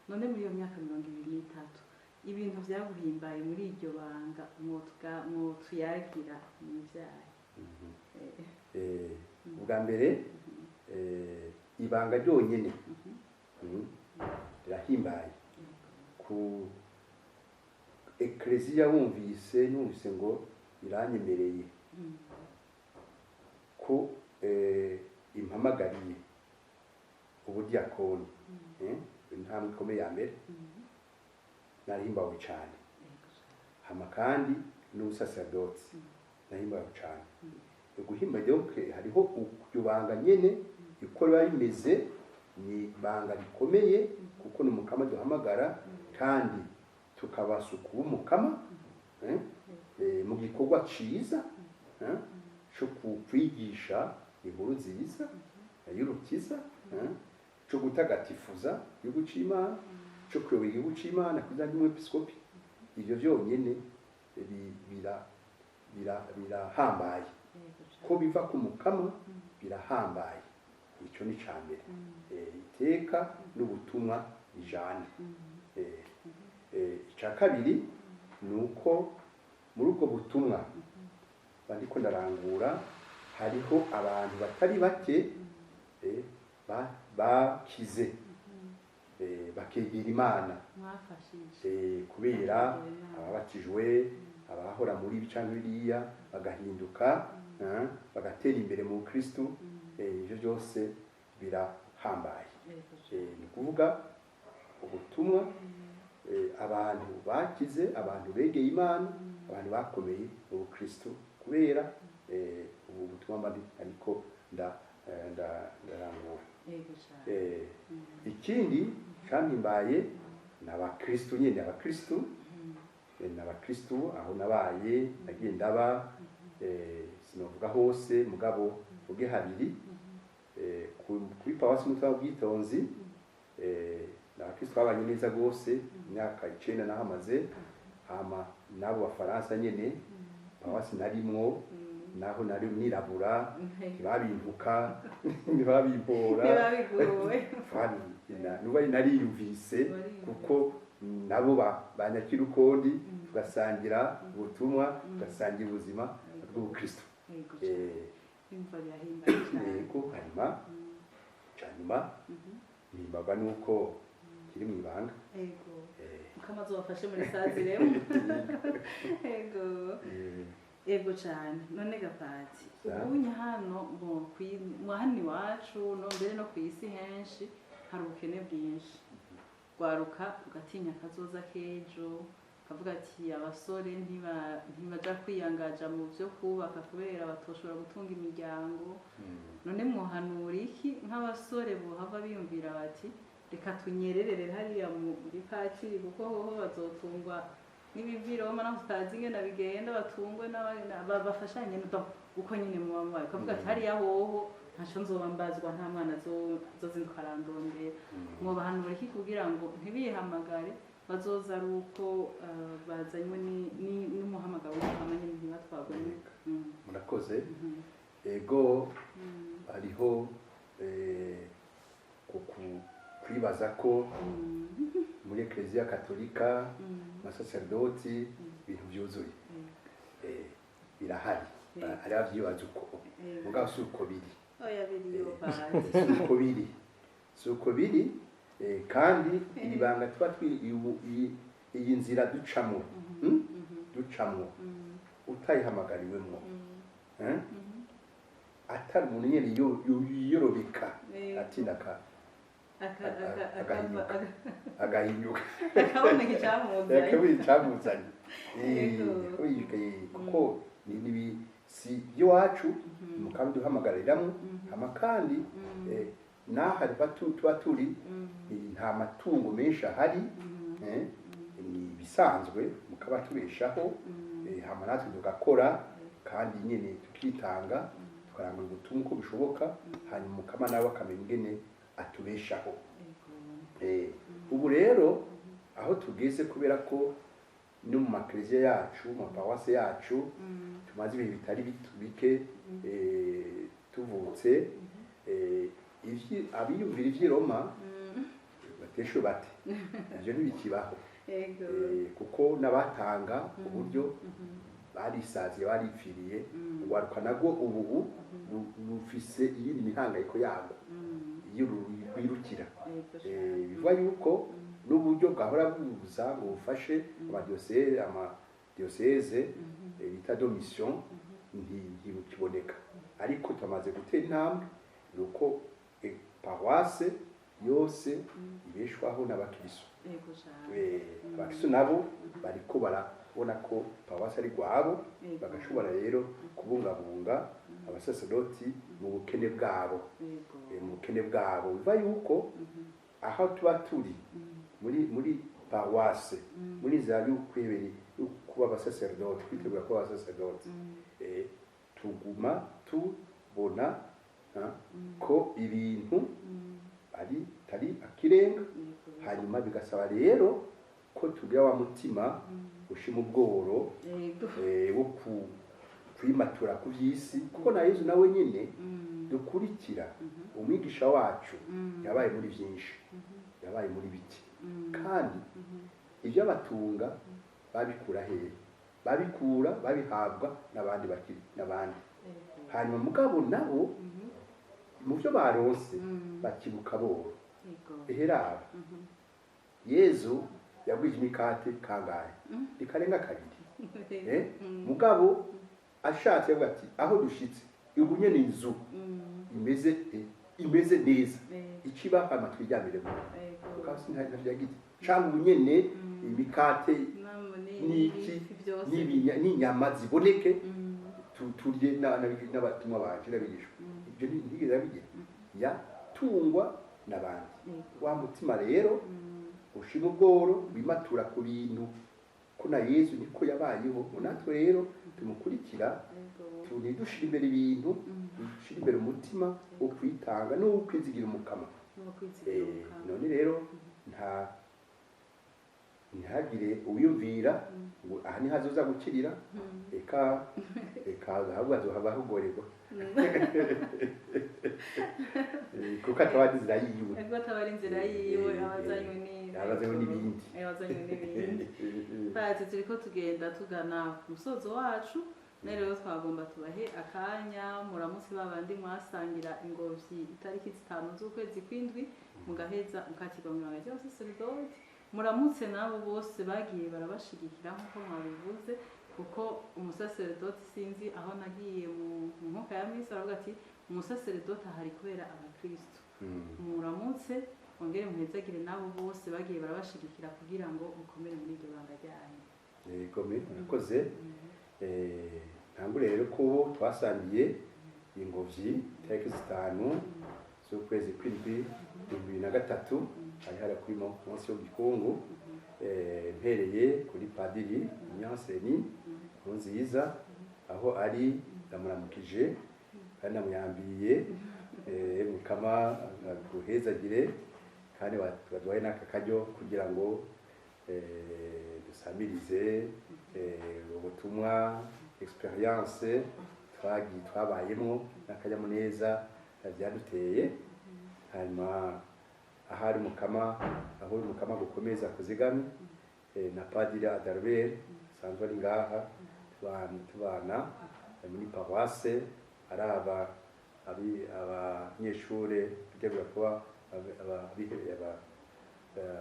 None muri iyo myaka 23, ibintu vyaguhimbaye muri iryo banga mwotuyagira ni ivyahe? Ubwa mbere ibanga ryonyene rirahimbaye ku ekleziya. Wumvise, numvise ngo iranyemereye ko impamagariye ubudiyakoni, intambwe ikomeye ya mbere, narahimbawe cyane. Hama kandi n'ubusaserdoti nahimbawe cane. Guhimba donc hariho iryo banga nyene, uko biba bimeze, ni ibanga rikomeye, kuko ni Umukama duhamagara kandi tukabasuka Umukama mu gikorwa ciza co kwigisha inkuru nziza y'urukiza, co gutagatifuza igihugu c'Imana, co kuyobora igihugu c'Imana kugira ngo umwepiskopi. Ivyo vyonyene birahambaye ko biva ku Mukama, birahambaye. Ico ni ca mbere. Iteka n'ubutumwa bijane. Ica kabiri ni uko muri ubwo butumwa bariko ndarangura hariho abantu batari bake bakize, bakegera Imana. Mwafashije. Kubera ababatijwe, abahora muri ibi canke biriya, bagahinduka, bagatera imbere mu Kristu. Ivyo byose birahambaye. Ni ukuvuga ubutumwa, abantu bakize, abantu begeye Imana, abantu bakomeye mu Bukristu kubera ubu butumwa mba ariko ndarangura. Yego cyane. Ikindi campimbaye ni abakristu nyene, abakristu, ni abakristu aho nabaye, nagiye ndaba, sinovuga hose, mugabo mvuge habiri. Kuri paruwasi Mutima Bwitonzi, ni abakristu babanye neza rwose imyaka 9 nahamaze. Hama n'abo bafaransa nyene, paruwasi narimwo, naho nari nirabura, ntibabimpuka, ntibabimpora. Ntibabiguwe. Nuba nariyumvise kuko nabo banyakira ukundi, tugasangira ubutumwa, tugasangira ubuzima bw'ubukristo. Yego cyane. Imva birahimbaye cyane. Yego. Hanyuma canyuma mpimbagwa nuko kiri mu ibanga. Yego. Mukama azobafashe muri saziremo. Yego. Yego cyane. None gapati, ubunye hano mu hano iwacu no mbere no ku isi henshi hari ubukene bwinshi. Rwaruka ugatinya akazoza k'ejo, ukavuga ati abasore ntibaja kwiyangaja mu byo kubaka kubera batoshobora gutunga imiryango. None mwohanura iki nk'abasore bohava biyumvira bati reka tunyererere hariya muri patiri, kuko hoho bazotungwa n'ibiviroma, naho tutazi ingene bigenda, batungwe bafashanye no uko nyine muba mubaye, ukavuga ati hariya hoho ntaco nzoba mbazwa, nta mwana azozinduka arandondera. Mwobahanura iki kugira ngo ntibihamagare, bazoza ari uko bazanywe n'umuhamagaro w'Umukama nyine, ntibatwarwe Murakoze. Ego, hariho kwibaza ko muri Eklezia Katolika, amasaserdoti, ibintu byuzuye. Birahari. Hari abavyibaza uko, mugabo si uko biri. Oya, biriyo bazi. Si uko biri, si uko biri. Kandi iri banga tuba iyi nzira ducamwo, Ducamwo utayihamagariwemwo, eh? Atari umuntu nyene yiyorobeka, atinda agahinyuka, agahinyuka. Akaboneka icyamuzanye. Akabona icamuzanye. Kuko ni si iby'iwacu, mukambi duhamagariramwo. Hama kandi n'aha tuba turi, nta matungo menshi ahari, ni ibisanzwe mukaba tubeshaho. Hama natwe tugakora kandi nyene tukitanga, tukarangura ubutumwa uko bishoboka, hanyuma Mukama nawe akamenya ingene atubeshaho. Ubu rero aho tugeze, kubera ko no mu makleziya yacu, mu maparuwase yacu, tumaze ibihe bitari bike tuvutse, abiyumvira ivy'i Roma bateshe bate, ivyo ntibikibaho. Kuko n'abatanga uburyo barisaziye, baripfiriye. Urwaruka narwo ubu rufise iyindi mihangayiko yarwo iyo rwirukira. Bivuga yuko n'uburyo bwahora buza ngo bufashe amadiyoseze bita de mission ntibukiboneka. Ariko tumaze gutera intambwe, ni uko paruwase yose ibeshwaho n'abakristo. Yego cyane. Abakristo nabo bariko Bakabona ko paruwasi ari rwabo, bagashobora rero kubungabunga abasaserdoti mu bukene bwabo. Mu bukene bwabo biva yuko aho tuba turi muri paruwase, muri nzira y'ukwebere yo kuba abasaserdoti, kwitegura kuba abasaserdoti, tuguma tubona ko ibintu ari tari akirenga. Hanyuma bigasaba rero ko tugira wa mutima ushima ubworo, wo kwimatura ku by'isi, kuko na Yezu nawe nyine dukurikira, umwigisha wacu, yabaye muri byinshi, yabaye muri bike, kandi ibyo abatunga babikura hehe? Babikura, babihabwa n'abandi bakiri n'abandi. Hanyuma mugabo nabo mu byo baronse bakibuka boro. Eheraba Yezu yagwije imikate kangahe? Ikarenga kabiri. Mugabo ashatse yavuga ati aho dushitse ubu nyene inzu imeze neza, ikiba hama twijyamiremo, ukaba sinari cyangwa ubu nyene imikate n'iki n'inyama ziboneke, turye n'abatumwa banje n'abigishwa. Ibyo ntiyigeze abigira, yatungwa n'abandi. Wa mutima rero ushima ubworo, wimatura ku bintu, ko na Yezu niko yabayeho. Ngo natwe rero tumukurikira, ntidushire imbere ibintu, dushire imbere umutima wo kwitanga n'uwo kwizigira Umukama. None rero ntihagire uwiyumvira ngo aha niho azoza gukirira. Eka eka, ahubwo azohava ahugorerwa, kuko ataba ari inzira yiwe. Ariko ataba ari inzira yiwe, abazanywe abazanywe n'ibindi. Abazanywe n'ibindi. Pati, turiko tugenda tugana ku musozo wacu. Rero twagomba tubahe akanya muramutse babandi mwasangira ingobyi itariki 5 z'ukwezi kw'indwi, mugaheza mukakirwa mu ibanga ry'abasaseredoti. Muramutse n'abo bose bagiye barabashigikira nk'uko mwabivuze, kuko umusaseredoti, sinzi aho nagiye mu nkuka ya misi, aravuga ati umusaseredoti ahari kubera abakristo. Muramutse, mwongere muhezagire n'abo bose bagiye barabashigikira kugira ngo mukomere muri iryo banga ryanyu. Yego, murakoze. Ntangure rero ko twasangiye ingobyi tariki 5 z'ukwezi kw'indwi 2003, hari hari kuri munsi w'igikungu. Mpereye kuri padiri Nyanseni Nkurunziza, aho ari ndamuramukije kandi ndamuyambiye. Mukama aguhezagire, kandi baduhaye n'aka karyo kugira ngo dusamirize ubutumwa, experience twagiye twabayemo n'akanyamuneza byaduteye. Hanyuma ahari Mukama, aho uri Mukama gukomeza kuzigame. Na padiri Adalbert asanzwe ari ngaha tubana muri paroisse, araba abanyeshure bitegura kuba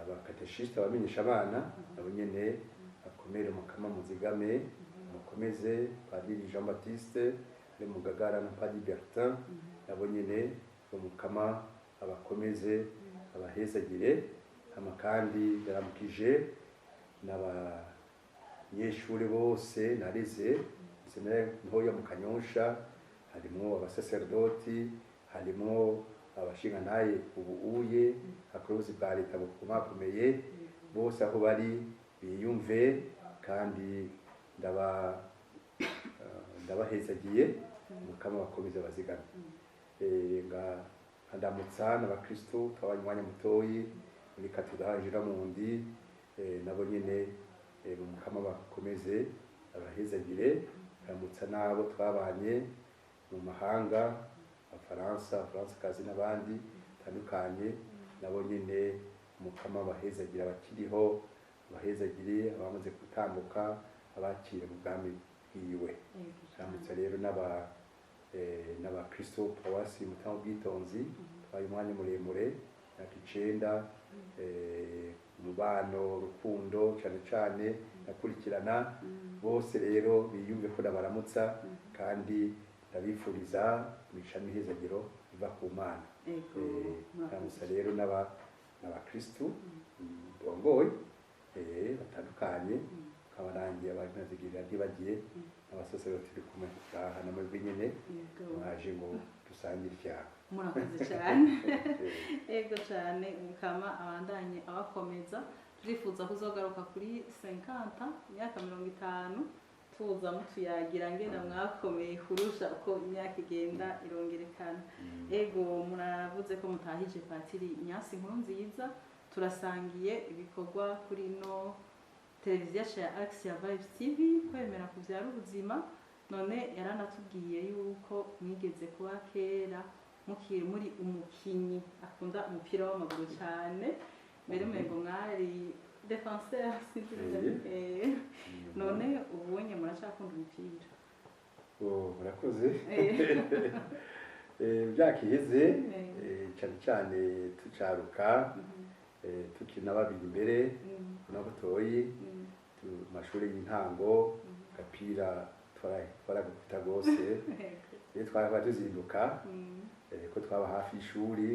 abakateshiste, abamenyesha abana, nabo nyene akomere, Mukama muzigame mukomeze. Padiri Jean Baptiste ari mu Gagara na padiri Bertin, nabo nyene Umukama abakomeze, abahezagire. Hama kandi yaramukije n'abanyeshure bose nareze seminari ntoya mu Kanyosha, harimwo abasaserdoti, harimwo abashingantahe ubu uye hakora ubuzi bwa leta bukomakomeye. Bose aho bari biyumve, kandi ndabahezagiye, Mukama bakomeze bazigame. Ndamutsa n'abakristo twabanye umwanya mutoyi muri katedrale Jiramundi, nabo nyene Mukama bakomeze abahezagire. Ndamutsa n'abo twabanye mu mahanga, abafaransa, abafaransakazi n'abandi batandukanye, nabo nyene Mukama abahezagire, abakiriho abahezagire, abamaze gutambuka abakire mu bwami bwiwe. Ndamutsa rero n'abakristo paruwasi Mutama Ubwitonzi twaye umwanya muremure, imyaka 9, umubano, urukundo cane cane nakurikirana. Bose rero biyumve ko ndabaramutsa kandi ndabifuriza imigisha n'imihezagiro iva ku Mana. Ndamutsa rero n'abakristu bongoye batandukanye. Nkaba nanjye abantazigirira ntibagiye n'abasosiyete turi kumwe ngaha na mwebwe nyene mwaje ngo dusangire icyaha. Murakoze cyane. Ego cyane, Mukama abandanye abakomeza. Turifuza kuzogaruka kuri 50, imyaka 50, tuza mutuyagira ngena mwakomeye kurusha uko imyaka igenda irongerekana. Ego, muravuze ko mutahije Patiri Nyasi Nkuru Nziza. Turasangiye ibikorwa kuri no televiziyo yacu ya Axia Vibes TV, Kwemera Kubyara Ubuzima. None yaranatubwiye yuko mwigeze kuba kera mukiri muri umukinyi akunda umupira w'amaguru cyane, mbere umengo mwari défenseur, sinzi. None ubonye muracakunda umupira? Oh, murakoze. Byakiheze, cyane cyane tucaruka, tukina babiri imbere na butoyi mu mashuri y'intango, gapira twaragakubita rwose. Iyo twaba tuzinduka, ko twaba hafi y'ishuri,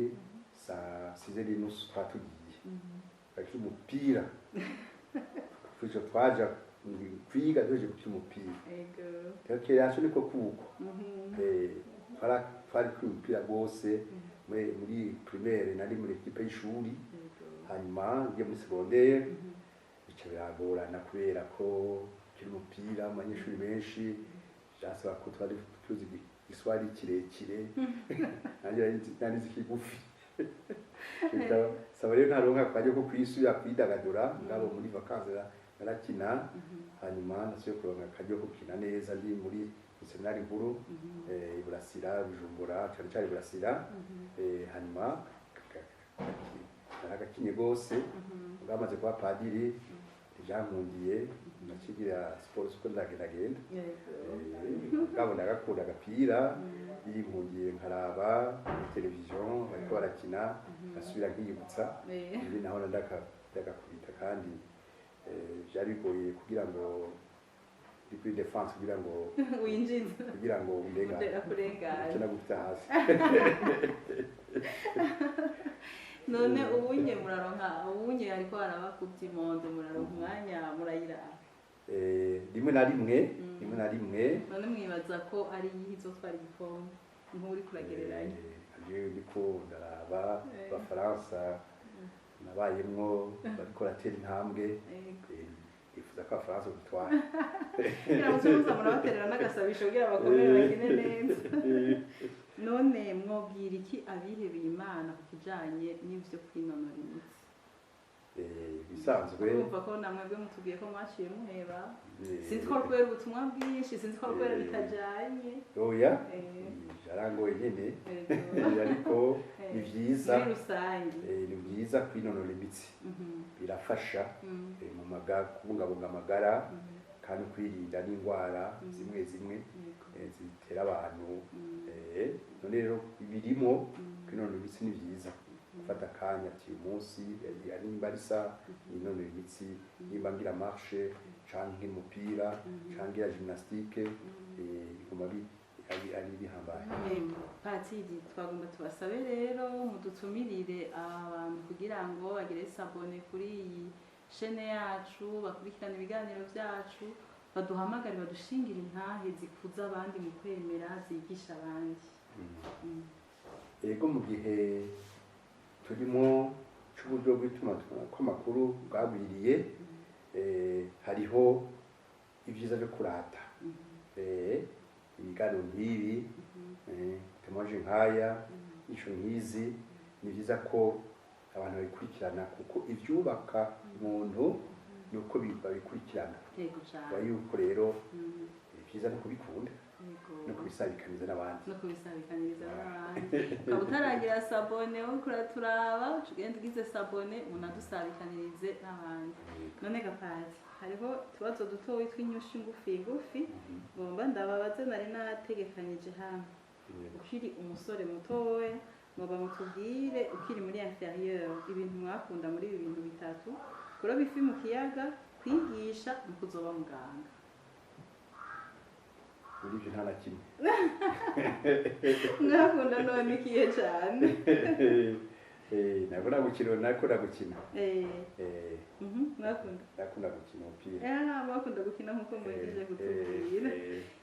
saa 6:30 twatugiye bakina umupira. Tuje twaja kwiga tuje gukina umupira. Rero kera yacu niko kuko twari kuri umupira rwose. Muri primaire nari muri équipe y'ishuri, hanyuma ngiye muri secondaire bica biragorana kubera ko kiri umupira mu banyeshuri benshi byasaba ko twari tuzi igiswahili kirekire, nanjye nari nzi kigufi. Saba rero ntaronka akanya ko kwisubira kwidagadura ngabo muri vacances narakina. Hanyuma nasubiye kuronka akaryo ko gukina neza ndi muri seminari nkuru i Burasira, Bujumbura, cyane cyane Burasira. Hanyuma naragakinye rwose. Bwamaze kuba padiri ntibyankundiye, nakigira siporo siko ndagendagenda. Ngabo ndagakunda agapira, yinkundiye nkaraba kuri televiziyo bariko barakina, ngasubira nkiyibutsa indi naho ndagakubita. Kandi byari bigoye kugira ngo ndi kuri défense kugira ngo winjize kugira ngo undengane. Kurengana. Icyo nagufite hasi. None ubunye muraronka, ubunye ariko araba kubyimondo, muraronka umwanya murayiraba? Rimwe na rimwe, rimwe na rimwe. None mwibaza ko ari iyihe izotwara igikombe nk'uri kuragereranya? Jewe ndiko ndaraba Abafaransa nabayemwo bariko baratera intambwe. Nifuza ko Abafaransa bitwara. Kugira ngo muze murabaterera n'agasabisho kugira bakomere bakine neza. None mwobwira iki abihebeye Imana ku kijanye n'ivyo kwinonora imitsi? Bisanzwe. Urumva ko namwebwe mutubwiye ko mwaciye muheba, sinzi ko ari kubera ubutumwa bwinshi, sinzi ko ari kubera bitajanye. Oya, byarangoye nyene, ariko ni vyiza. Muri rusange. Ni byiza kwinonora imitsi, birafasha mu kubungabunga amagara kandi kwirinda n'indwara zimwe zimwe zitera abantu. None rero birimo kwinonora imitsi ni byiza gufata akanya ati uyu munsi nimba ari sa ninonora imitsi, nimba ngira marche canke umupira canke ngira gymnastique, biguma ari bihambaye. Patiri, twagomba tubasabe rero mudutumirire abantu kugira ngo bagire s'abonner kuri iyi chaîne yacu, bakurikirane ibiganiro byacu, baduhamagare, badushingire intahe zikuza abandi mu kwemera, zigisha abandi. Ego, mu gihe turimo c'uburyo bw'itumatumanako kw'amakuru bwagwiriye, hariho ibyiza byo kurata ibiganiro nk'ibi, témoignage nk'aya, inyigisho nk'izi. Ni byiza ko abantu babikurikirana kuko ivyubaka umuntu ni uko babikurikirana. Biba yuko rero ni byiza no kubikunda no kubisabikaniza n'abandi. No kubisabikaniriza n'abandi. Ukaba utaragira s'abonner, uriko uraturaba, ugenda ugize s'abonner, unadusabikanirize n'abandi. None gapati, hariho utubazo dutoyi tw'inyushi ngufi ngufi ngomba ndababaze, nari nategekanyije hano. Ukiri umusore mutoya, ngoba mutubwire, ukiri muri inférieur, ibintu mwakunda muri ibi bintu bitatu: kuroba ifi mu kiyaga, kwigisha no kuzoba muganga. Muri ibyo nta na kimwe. Mwakunda none ikihe cane? Nakunda gukina, nakunda gukina. Mwakunda? Nakunda gukina umupira. Mwakunda gukina nk'uko muhejeje kutubwira.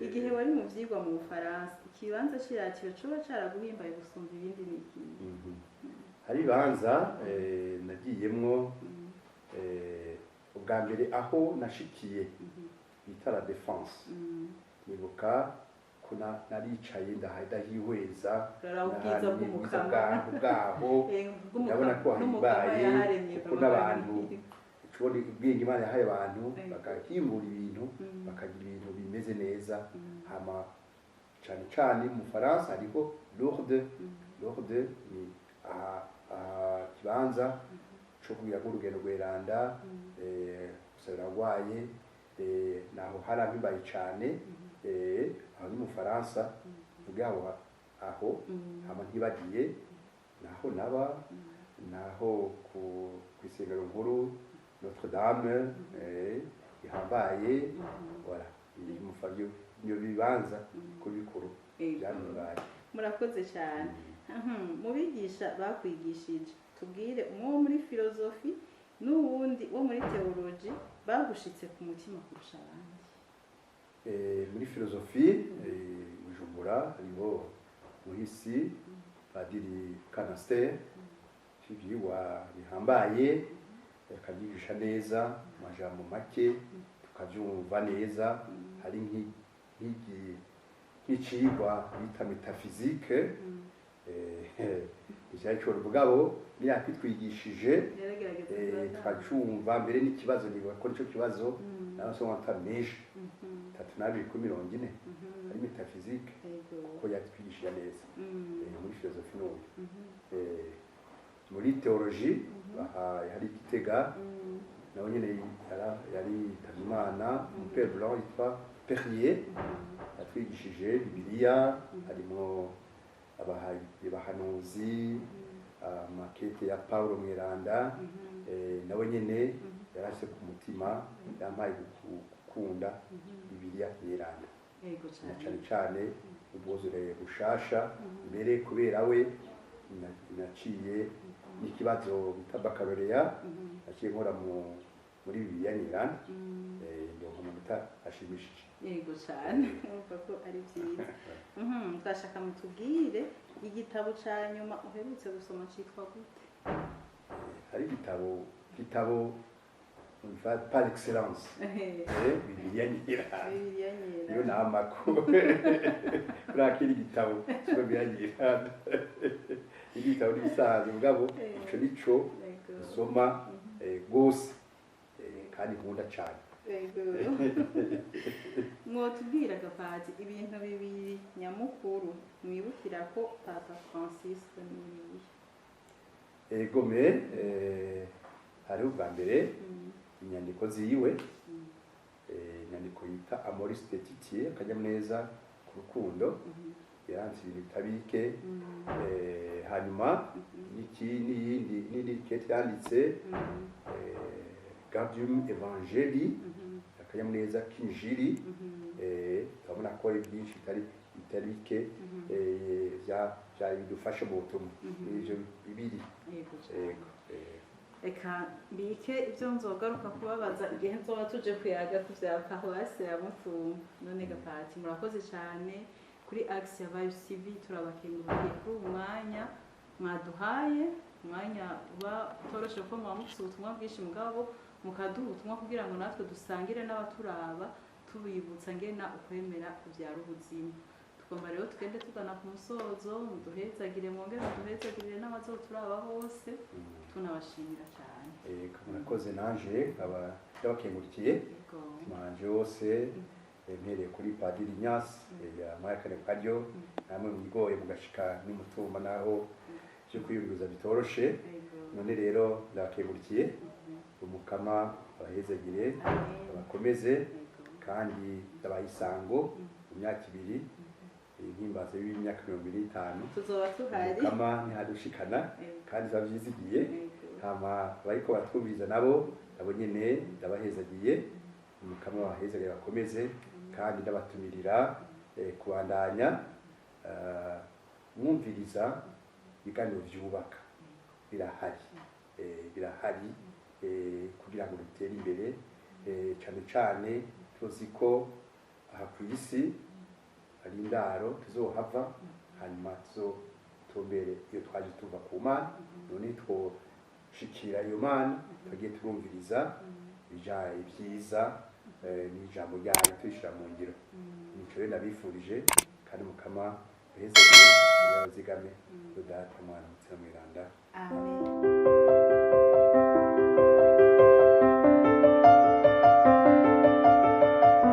Igihe wari mu vyigwa mu Bufaransa, ikibanza c'iratiro coba caraguhimbaye gusumba ibindi ni ikihe? Hari ibibanza nagiyemwo. Ubwa mbere aho nashikiye bita La Défense, nibuka ko naricaye ndahihweza. Uraraba ubwiza bw'Umukama. Bwaho ndabona ko N'Umukama hahimbaye, yaharemye. kuko n'abantu tubona ubwenge Imana yahaye abantu, bagahimbura ibintu, bakagira ibintu bimeze neza. Hama cane cane mu Faransa hariho Lourdes. Lourdes ni aha kibanza co kugira urugendo rweranda, gusabira abagwaye, naho harampimbaye cane. Aho ni mu Faransa, mvuge aho. Hama ntibagiye naho naba, naho ku kw'isengero nkuru Notre Dame, ihambaye. Voilà, iri mu Fabio, niyo bibanza bikuru bikuru byampimbaye. Murakoze cyane. Mu bigisha bakwigishije, tubwire umwe wo muri philosophie n'uwundi wo muri théologie bagushitse ku mutima kurusha abandi. Muri philosophie, Bujumbura hariho muhisi Padiri Kanaster, ivyigwa bihambaye, akabyigisha neza mu majambo make tukavyumva neza. Hari nk'icigwa bita métaphysique, icyari cyo mugabo niyakwitwigishije Yaragerageza kubaza. Tukacumva mbere n'ikibazo, nibuka ko nico kibazo n'amasomo atanu menshi, 32 kuri 40, ari métaphysique, kuko yatwigishije neza. Muri philosophie n'uyu. Muri théologie aha hari Igitega, nawe nyene yari yitavye Imana, umu père blanc yitwa Perrier, yatwigishije Bibiliya, harimwo abahanuzi, amakete ya Paulo Mweranda. Nawe nyene yarashyize ku mutima, yampaye gukunda Bibiliya Mweranda na Cyane. Cane cane ubwuzure bushasha. Mbere kubera we naciye n'ikibazo bita baccalauréat, naciye nkora muri Bibiliya Nyeranda, ndonka amanota ashimishije. Yego cyane, urumva ko ari byiza. Twashaka mutubwire igitabo ca nyuma uherutse gusoma citwa gute? Hari igitabo par excellence, Bibiliya Nyeranda. Bibiliya Nyeranda. Niyo namako kuriya kindi gitabo siko Bibiliya Nyeranda, igitabo n'ibisanzwe, mugabo ico nico nsoma rwose, kandi nkunda cane. Yego. Mwotubwira gapati ibintu bibiri nyamukuru mwibukira ko Papa Francisco n'ibihe? Egome, hariho ubwa mbere inyandiko ziwe, inyandiko yita Amoris Laetitia, akanyamuneza ku rukundo, yaranditse ibintu bitabike. Hanyuma n'iki n'iyindi n'indi kete yanditse, Gaudium Evangelii, akanyamuneza k'injiri. Turabona ko ari byinshi bitari bike, vya bidufasha mu butumwa. N'ivyo bibiri. Yego cyane. Yego. Reka mbike ibyo nzogaruka kubabaza igihe nzoba tuje kuyaga ku bya paruwasi ya Mutumba. None gapati, murakoze cyane kuri Axe ya Vibes TV, turabakengurukiye kuri uyu mwanya mwaduhaye, umwanya uba utoroshe kuko muba mufite ubutumwa bwinshi, mugabo mukaduha ubutumwa kugira ngo natwe dusangire n'abaturaba, tubibutsa ngena ukwemera kubyara ubuzima. Tugomba rero tugende tugana ku musozo, muduhezagire, mwongere muduhezagirire n'abazoturaba bose, tunabashimira cyane. Yego, murakoze, nanje nkaba ndabakengurikiye umutima wanje wose, mpereye kuri Padiri Ignace yampaye akanya karyo, namwe mwigoye mugashika n'umutumba naho byo kwiyunguruza bitoroshe. None rero ndabakengurikiye, Umukama abahezagire, Amen. abakomeze, kandi ndabaha isango mu myaka 2, impimbazo y'imyaka 25. Tuzoba tuhari. Umukama ntihadushikana, kandi turavyizigiye. Hama bariko baratwumviriza nabo nyene ndabahezagiye, Umukama bahezagiye bakomeze, kandi ndabatumirira kubandanya mwumviriza ibiganiro vyubaka. Birahari, birahari kugira ngo dutere imbere, cane cane tuzi ko aha ku isi hari indaro, tuzohava, hanyuma tuzotumbere iyo twaje tuva ku Mana. None twoshikira iyo Mana tugiye turumviriza ibijanye ibyiza n'ijambo ryayo, tuyishira mu ngiro. Nico rero nabifurije, kandi Mukama ahezagire, yazigame, Data, Mwana, Mutima Mweranda. Amen.